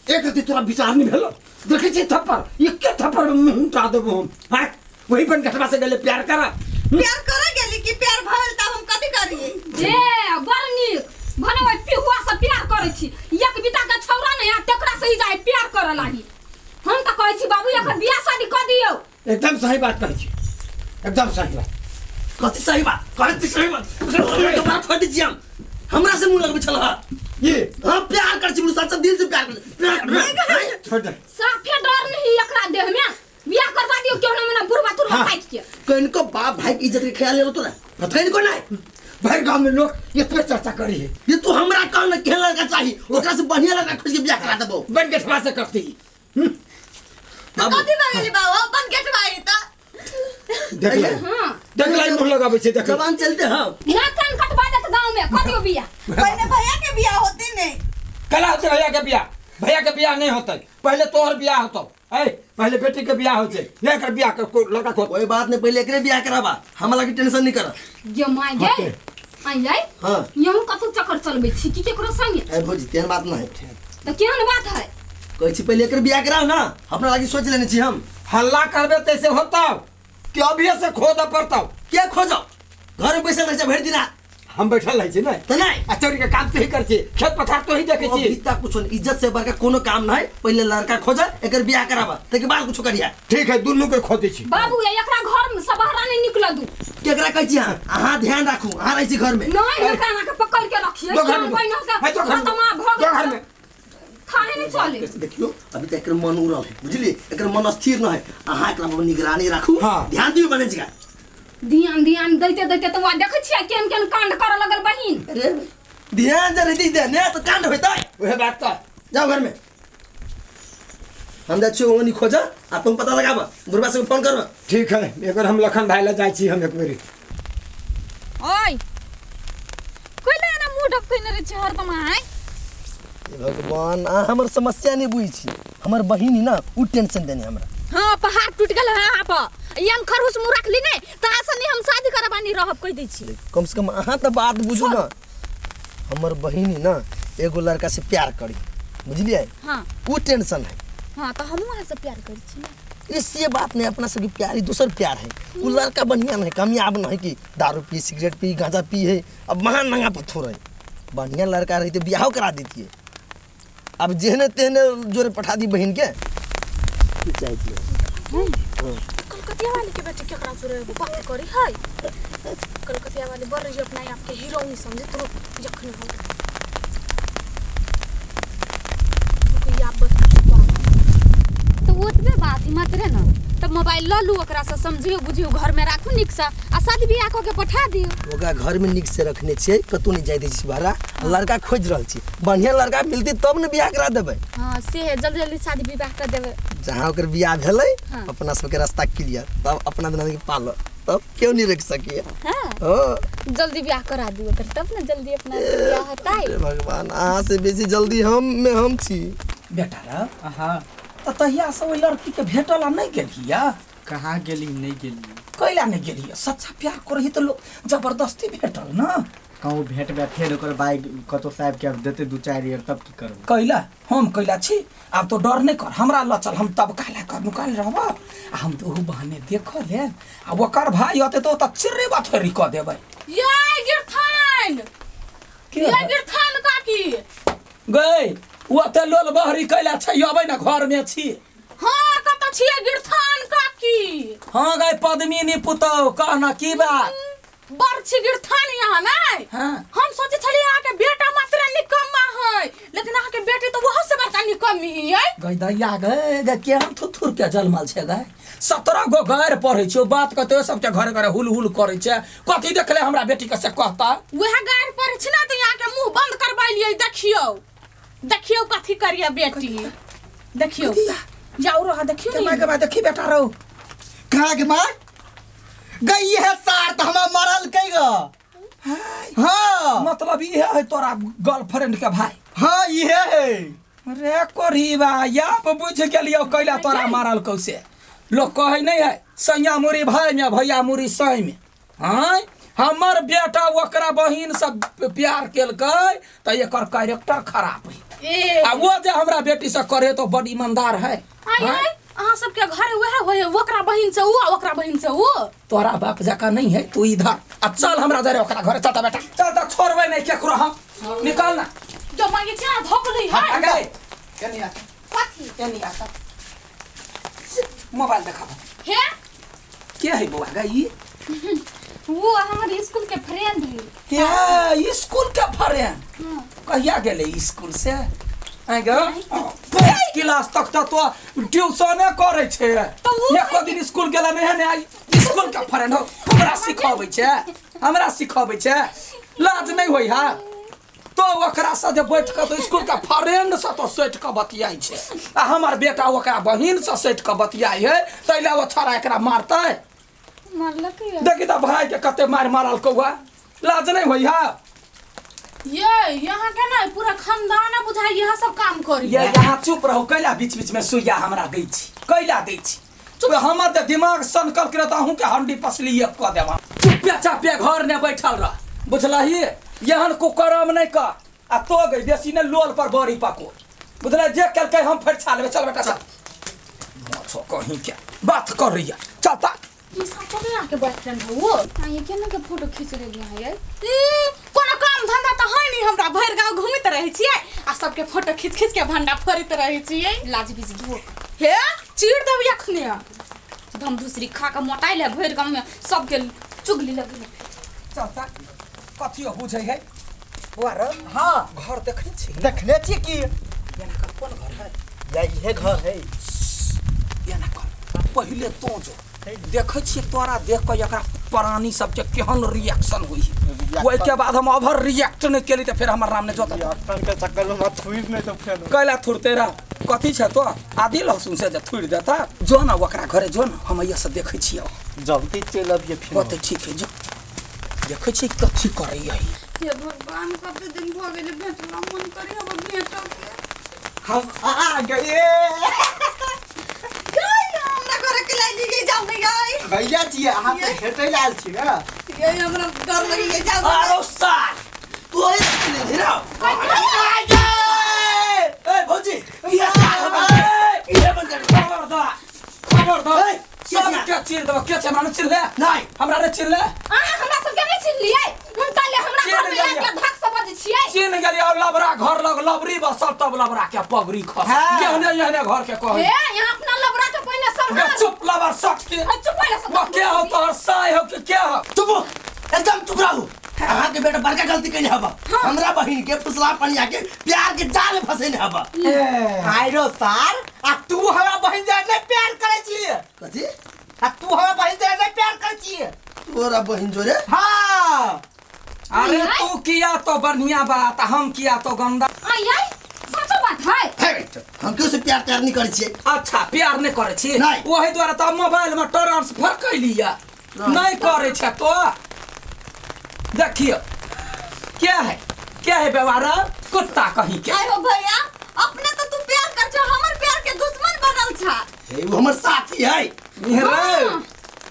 एक रति तोरा विचार नहीं भेलो देखै छी थप्पड़ एके थप्पड़ में मुंह उठा देबो हम। हां वही बन घटवा से गेले प्यार करा प्यार करा गेली कि प्यार भइल त हम कथि करी जे बड़ नीक भने ओइ पिहुआ से प्यार करै छी एक बिता के छौरा नै आ तेकरा से ही जाय प्यार करऽ लागी। हम त कहै छी बाबू एकर बियाह शादी क दियौ। एकदम सही बात कहै छी एकदम सही बात। कथि सही बात कथि सही बात दोबारा छोड़ दी छी हम हमरा से मुंह लगबै छल। ये हम प्यार कर छी सच्चा दिल से प्यार कर छोड़ दे साफे डर नहीं एकरा देह में बियाह करवा दियो क्यों ना मने बुढ़वा तुरवा काट के कनको बाप भाई की इज्जत के ख्याल लेलो तोरा कनको नहीं भर गांव में लोग इतने चर्चा करी है। ये तू हमरा कहन न केहन लड़का चाहिए ओकरा से बढ़िया लड़का खोज के बियाह करा देबो बन गेठवा से करती तो कथि मांगली बाबू बन गेठवा आई त देख ले। हां देख ले मुंह लगाबै छै देख जवान चलते हां ना कान कटवा देत गांव में क दियो बियाह। पहले भैया के बियाह होते नहीं कला होते भैया के बियाह भैया के बियाह नहीं होते पहले तोहर बियाह होतो ए पहले बेटी के बियाह होते ले कर बियाह कर लड़का को कोई बात नहीं पहले एकरे बियाह कराबा हमरा की टेंशन नहीं कर गे my गे आई जाय हां यहू कथु चक्कर चलबै छी की केकरो संगे ए भौजी तेहन बात नहीं त केहन बात है कहै छी पहले एकर बियाह कराओ ना अपना लागी सोच लेने छी हम। हल्ला करबे तैसे होता कि अभी से खोद पड़ता के खोजो घर में बैसल रह छै भरि दिन हम बैठल रहै छी नै त नै आ चोरी के काम तो ही कर छी खेत पथार तो ही देखै छी अभी तक कुछ इज्जत से बड़का कोनो काम नहीं पहले लड़का खोज एकर बियाह कराबा तके बाद कुछ करिया। ठीक है दुनू के खोजै छी बाबू एकरा घर में से बाहर नहीं निकल दू केकरा कहै छी अहाँ ध्यान राखू अहाँ रहै छी घर में नहीं एकरा ना के पकड़ के रखिए घर में खाने नहीं चले। देखियो अभी तक एकर मन उड़ल है बुझलिए एकर मन स्थिर न है अहाँ एकरा पर निगरानी राखू ध्यान दियो बने छी ध्यान ध्यान दैते दैते त देखै छियै केहन केहन कांड करऽ लगल बहिन। अरे ध्यान दे रही दे ने त कांड होतै ओहे बात त जाओ घर में हम जाइ छियै ओनी खोज आ तुम पता लगाब बुढ़बा से फोन कर। ठीक है एक हम लखन भाई ल जाइ छी हम एक बेरी। ओइ कोइला ना मुंह ढकने रे छी हरदम आइ भगवान आ हमर समस्या नहीं बुझी छी हमर बहिन ना उ टेंशन देने हमरा। हां पहाड़ टूट गेल है अहाँ पर यन खरहूस मुंह रखली नै त आसे नहीं हम शादी करबानी रहब कह दै छी। कम से कम अहाँ त बात बुझू ना हमर बहिन ना एगो लड़का से प्यार करी बुझलिए। हां उ टेंशन है। हां त हमहू अहाँ से प्यार करी छी ना इससे बात नहीं अपना सबके प्यारी दोसर प्यार है उ लड़का बढ़िया नहीं कामयाब नहीं कि दारू पी सिगरेट पी गांजा पी है अब महान नंगा पत्थर है बढ़िया लड़का रही तो बियाह करा देती है अब जेहने तेहने जोरे पठा दी बहन के चाहिए। कलकतिया वाले के बेटे केकरा जोरे बात करी है कलकतिया वाले बड़ रही अपना आप के हीरोइन समझे तो जखन हो तो कोई आप बता तो ओतबे बात ही मात्र ना तब मोबाइल ल लू ओकरा से समझियो बुझियो घर में राखू निक से आ शादी बियाह क के पठा दियो। ओकरा घर में निक से रखने छियै कतौ नहीं जाय दै छी भाड़ा लड़का खोज रहल छी बढ़िया लड़का मिलती तब ने बियाह करा देबै। हां से है जल्दी जल्दी शादी विवाह कर देबै जहां ओकर बियाह भेलै हाँ। अपना सबके रास्ता क्लियर तब अपना बिना के पाल तब क्यों नहीं रख सकिए। हां जल्दी बियाह करा दियो ओकर तब ना जल्दी अपना बियाह होतै। भगवान अहाँ से बेसी जल्दी हम में हम छी बेटा रे। हां त तहिया से ओइ लड़की के भेटला नहीं गेलिया कहाँ गेली नहीं गेली कैला नहीं गेली सच्चा प्यार करही त लोग जबरदस्ती भेटल ना कहूँ भेटबे फेर ओकर बाइक कतो साहब के देते 2-4 ईयर तब की करब कैला हम कैला छी आब तो डर नहीं कर हमरा ल चल हम तब काला कर नुकाल रहब आ हम तो ओहू बहाने देख ले आ ओकर भाई होते तो त चिर्रे बाथरी क देबै। ये गिरथान ये गिरथान काकी गई वो त लोल बहरी कैला छै अबै ना घर में छी। हां कत छियै गिरथान काकी। हां गई पद्मिनी पुतौ कहना की बात बड़ छी गिरथान यहाँ नै। हां हम सोचे छली अहाँ के बेटा मात्र निकम्मा है लेकिन अहाँ के बेटी तो वहां से बड़का निकम्मी है। गई दैया गई गई केहन थुथुर के जलमल छै गई 17 गो गैर पढ़ै छै बात कहते सबके घरे घरे हुल हुल करै छै कथी देखले हमरा बेटी के से कहता वएह गैर पढ़ै छै ना त यहाँ के मुंह बंद करबैलियै। देखियौ देखियौ कथी करिया बेटी देखियौ जाओ रहा देखियौ के माय के माय देखी बेटा रहो कहाँ के माय गई है सार त हमरा मरल कै ग। हां मतलब ई है तोरा गर्लफ्रेंड के भाई। हां ई है रे कोरीबा या बुझ गेलियो कैला तोरा मारल कौसे लोग कहे नहीं है सैया मुरी भाई में भैया मुरी सही में। हाँ हमर बेटा ओकरा बहिन सब प्यार केलकै त एकर कैरेक्टर खराब है। आ वो जे हमरा बेटी से करे तो बड़ ईमानदार है। आय आय अहाँ सबके घर वएह होय ओकरा बहिन से ऊ ओकरा बहिन से ऊ। तोरा बाप जका नहीं है तू इधर आ चल हमरा जरे ओकरा घरे चल बेटा चल त छोड़बै नहीं केकरो हम निकल ना जो मांगे क्या धोक लै है। आगे एनी आ कथी एनी आ मोबाइल देखा हे के है बौआ गई वो हमर स्कूल के फ्रेंड है। हे स्कूल के फ्रेंड कहिया गेले स्कूल से आइ गो क्लास तक त तो ट्यूशने करै छे एको दिन स्कूल गेला नहीं है ने आई स्कूल के फ्रेंड हो हमरा सिखाबै छे हमरा सिखाबै छे लाज नहीं होई हा तो ओकरा से जे बैठ के तो स्कूल के फ्रेंड से तो सट के बतियाई छे आ हमर बेटा ओकरा बहिन से सट के बतियाई है तैला ओ छोरा एकरा मारतै मारलक देखी त भाई के कते मार मारल कौआ लाज नहीं होई हा। ये यहाँ के ना पूरा खानदान बुझाई यह सब काम करी। ये यहाँ चुप रहो कैला बीच बीच में सुइया हमरा दै छी कैला दै छी चुप हमर त दिमाग सनकल के रहता हूं के हंडी पसली एक क देवा चुपे चापे घर ने बैठल रह बुझलही यहन कुकरम नहीं कर आ तो गई बेसी ने लोल पर बड़ी पको बुझलै जे केलकै हम फरिछा लेबै चल बेटा चल माछो कहीं के बात कर रही है चलता। ई सब चले यहाँ के बॉयफ्रेंड हो वो हां ये केना के फोटो खींच रही है यार ई कोनो काम धंधा त है नहीं हमरा भर गांव घूमत रहै छियै आ सबके फोटो खींच खींच के भंडा फोड़ैत रहै छियै लाज बीज धो हे चीर देब अखने हम दूसरी खा के मोटाइल है भर गांव में सबके चुगली लगल चलता कथियो बुझै है बुआ र। हां घर देखने छी देखने छी की एना कर कोन घर है या इहे घर है एना कर पहिले तो जो देखै छी तोरा देख के एकरा प्राणी सबके केहन रिएक्शन होई ओइ के बाद हम ओवर रिएक्ट नहीं केली त फेर हमर राम ने जोता रिएक्शन के चक्कर में मत थुइर नहीं तो फेर कैला थुरते रह कथी छै तो आदि लहसुन से जे थुइर देता जो ना ओकरा घरे जो ना हम एहिया से देखै छियै जल्दी चलि अबियै फेर ओते ठीक है जो देखै छी कथी करैया हे भगवान कते दिन भ गेलै भेटला मन करी हम भेटो के हम आ गए हमरा घर के लाई ली जाऊ नहीं गई भैया जी अहाँ त भेटै लाल छी ना ये हमरा डर लगी गई जाऊ। अरे सार तू ए ले ना ए भौजी ये ये बंद कर खबरदार खबरदार सब के चीर देबो के छै हमरा चिर ले नहीं हमरा रे चिर ले अहाँ हमरा सब के नहीं चिल्लियै उनका ले हमरा घर में आके धक से बजै छियै चिन गेलियै और लबरा घर लग लबरी बसल तब लबरा के पगड़ी खस एहने एहने घर के कहै हे यहाँ अपना लबरा के पहिने सम्हाल चुप लबर सट के चुप पहिले वो के हो तोहर साय हो के के हो चुप एकदम चुप रहू अहाँ के बेटा बड़का गलती कइले हबा हमरा बहिन के फुसला पानी आके प्यार के जाल में फसेने हबा। आइरो सार आ तू हमरा बहिन से नहीं प्यार करै छी कथी आ तू हमरा बहिन से नहीं प्यार करै छी तोरा बहिन जोरे। हां अरे तू किया तो बढ़िया बात हम किया तो गंदा। आई आई सच बात है हम क्यों से प्यार प्यार नहीं करै छी। अच्छा प्यार नहीं करै छी ओही द्वारा त मोबाइल में ट्रांसफर कैलिया नहीं करै छै तो देखियो क्या है व्यवहार कुत्ता कहीं के। आयो भैया अपने तो तू प्यार कर छ हमर प्यार के दुश्मन बनल छ। हे वो हमर साथी है रे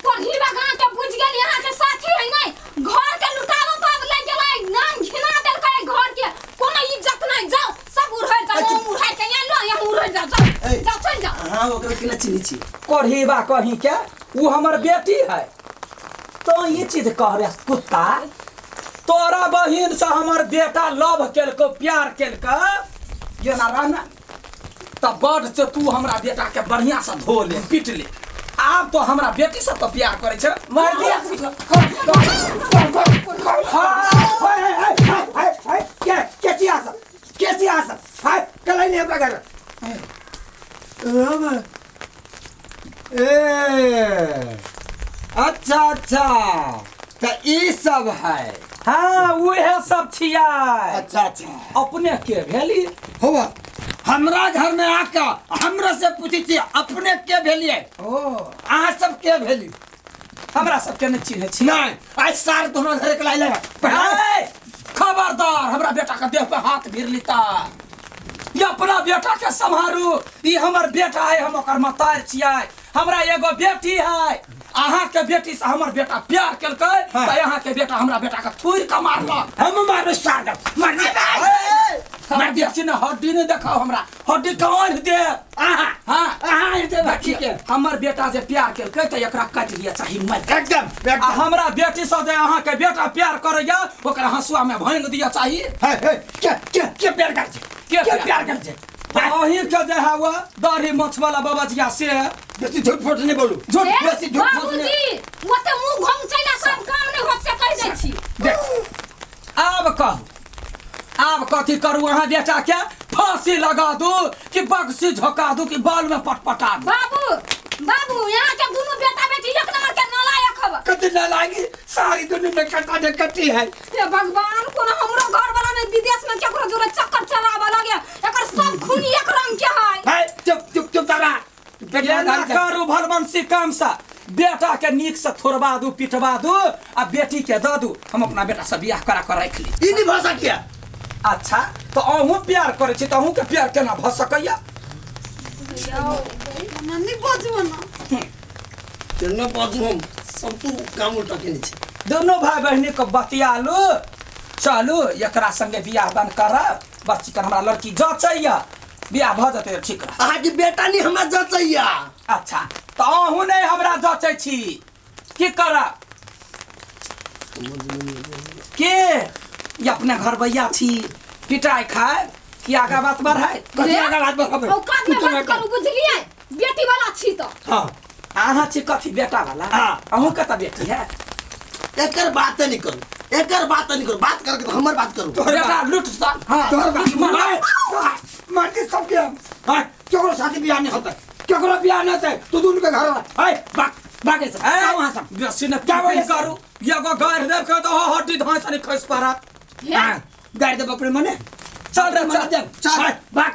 पढ़ी बगान के बुझ गेल यहाँ के साथी है नहीं घर के लुटावो तो अब ले गेलै नाम घिना देलकै घर के कोनो इज्जत नहीं जाओ सब उड़ै जाओ उड़ै के यहाँ लो यहाँ उड़ै जाओ जाओ जाओ चल जाओ। हां ओकरा केना चिन्है छी कोढ़ीबा कहीं के वो हमर बेटी है तो ये चीज कह रहे कुत्ता तोरा बहिन से हमर बेटा लव केलको प्यार केलको ये ना रहना तब बड़ से तू हमरा बेटा के बढ़िया से धो ले पीट ले आब तो हमरा बेटी से तो प्यार करे छे मार दिया। के छी आसा हाय कल नहीं हमरा घर ए अच्छा अच्छा तो ई सब है। हाँ वह सब छिया। अच्छा अच्छा अपने के भेली हो हमरा घर में आकर हमरा से पूछी छी अपने के भेलिए ओ अहाँ सब के भेली हमरा सब के नहीं चिन्है छी नहीं आज सार तो हमरा घर के लाइले खबरदार हमरा बेटा के देह पे हाथ भिर लीता ये अपना बेटा के संभारू ई हमर बेटा है हम ओकर मतार छियै हमरा एगो बेटी है अहाँ के बेटी से हमर बेटा प्यार केलकै त अहाँ के बेटा हमरा बेटा के थुरि के मारलक हम मारबै सार मार मार दिया छी ना हड्डी नहीं देखाओ हमरा हड्डी कौन दे आहा हां आहा दे ठीक है हमर बेटा जे प्यार केलकै त एकरा काटि लिया चाही मर एकदम आ हमरा बेटी से जे अहाँ के बेटा प्यार करैया ओकरा हंसुआ में भंग दिया चाही हे हे के के के प्यार कर छे के प्यार कर छे अहीं के जे हवा दाढ़ी मोछ वाला बाबाजिया से बेसी झूठ फूट नहीं बोलू झूठ बेसी झूठ फूट बाबूजी ओते मुंह घम चैला सब काम नहीं होत से कह दै छी देख आब कहू आब कथी करू अहाँ बेटा के फांसी लगा दू कि बक्सी झोका दू कि बाल में पटपटा दू बाबू बाबू यहाँ के दोनों बेटा बेटी एक नंबर के नालायक हवा कति नालायक सारी दुनिया में कटा ने कटी है हे भगवान कोनो हमरो घर वाला में विदेश में केकरो जोरे चक्कर चलावे लगे एकर सब खून एक रंग के है है चुप चुप चुप दादा बेटा ना करू भलमनसी काम सा बेटा के नीक से थोड़बा दू पिटवा दू आ बेटी के the दू हम अपना बेटा से बियाह करा कर राखि ली ई नहीं भाषा किया अच्छा तो अहूँ प्यार करै छी त अहूँ के प्यार केना भ सकैया ना नहीं बजबो ना केना बाजू हम सब तू काम उल्टा केने छी दोनों भाई बहिनी के बतियालू चलू एकरा संगे बियाह दान करब बच्ची के हमरा लड़की जचैया बियाह भ जेतै ठीक रह अहाँ के बेटा नहीं हमरा जचैया अच्छा त अहूँ नहीं हमरा जचै छी की करब के ये अपने घर भैया छी पिटाई खाए कि आगा बात बढ़ाए कथी आगा बात बढ़ाबै औकात में बात करू बुझलिए बेटी वाला छी तो हां अहाँ छी कथी बेटा वाला अहूँ के त बेटी है एकर बात नहीं करू एकर बात नहीं करू बात करके तो हमर बात करू बेटा लूट सा हां तोहर बात मारती सब के हम हां केकरो शादी बियाह नहीं होता केकरो बियाह नहीं होता तू दुनू के घर हाय भाग भागे से जा वहां से बेसी न क्या करू एगो गारि देब के तो हड्डी धांस नहीं खसि पड़त हां गारि देब अपने मने चल रे चल चल भाग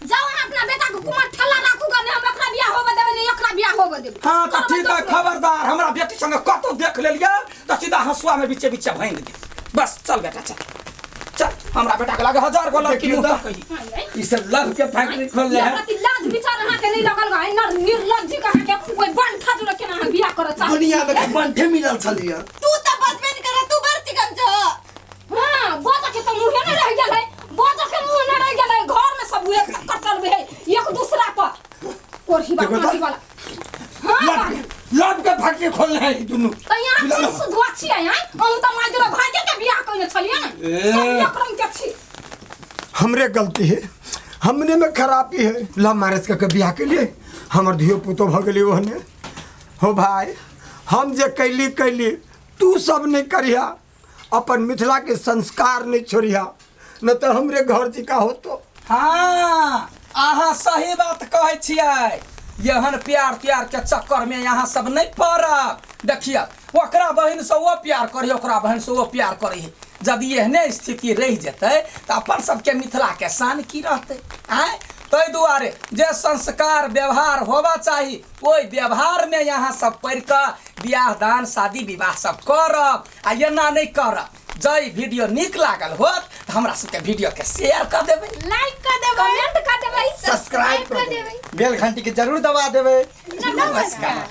जाओ अहाँ अपना बेटा के कुमार ठल्ला राखू ग नहीं हम एकरा बियाह होबे देबै नहीं एकरा बियाह होबे देबै हां त ठीक है खबरदार हमरा बेटी संगे कतौ देख लेलियै त सीधा हंसुआ में बीचे बीचे भैंग दे बस चल बेटा चल चल हमरा बेटा के लागे 1000 गो लड़की मुंह तकई ई सब लव के फैक्ट्री खोल ले है लाज विचार अहाँ के नहीं लगल ग नर निर्लज्ज कहाँ के ओइ बंठा जुड़े केना अहाँ बियाह करऽ चाहै दुनिया में बंठे मिलल छलिया तू त बजबे नहीं कर तू बड़ चिकन छ हां बजा के त मुंहे नहीं रह गेल है बजा के मुंह नहीं रह गेल है घर में सब एक चक्कर चलबे है एक दूसरा पर कोरही बात वाला हां लव के फैक्ट्री खोल ले है दुनू त यहाँ की सुधवा छी आय हम त माय जोरे भागे के बियाह कइने छलियै ने सब एक रंग के छी हमरे गलती है हमने में खराबी है लव मैरिज के बियाह के लिए हमर धियो पुतो भ गेली ओहने हो भाई हम जे कैली कैली तू सब नहीं करिया अपन मिथिला के संस्कार नहीं छोड़िया न तो हमरे घर जी का होतो हाँ अहाँ सही बात कहै छियै एहन प्यार त्यार के चक्कर में यहाँ सब नहीं पड़ब देखिए ओकरा बहिन से वो प्यार करी ओकरा बहिन से वो प्यार करी यदि एहने स्थिति रहि जेतै तऽ अपन सबके मिथिला के शान की रहतै आँय ताहि दुआरे जे संस्कार व्यवहार होबा चाही ओहि व्यवहार में यहाँ सब पढ़ि कऽ बियाह दान शादी विवाह सब करब आ एना नहीं करब जै वीडियो नीक लागल होत तऽ हमरा सबके वीडियो के शेयर कऽ देबै लाइक कर देबै कमेंट कर देबै सब्सक्राइब कर देबै बेल घंटी के जरूर दबा देबै नमस्कार।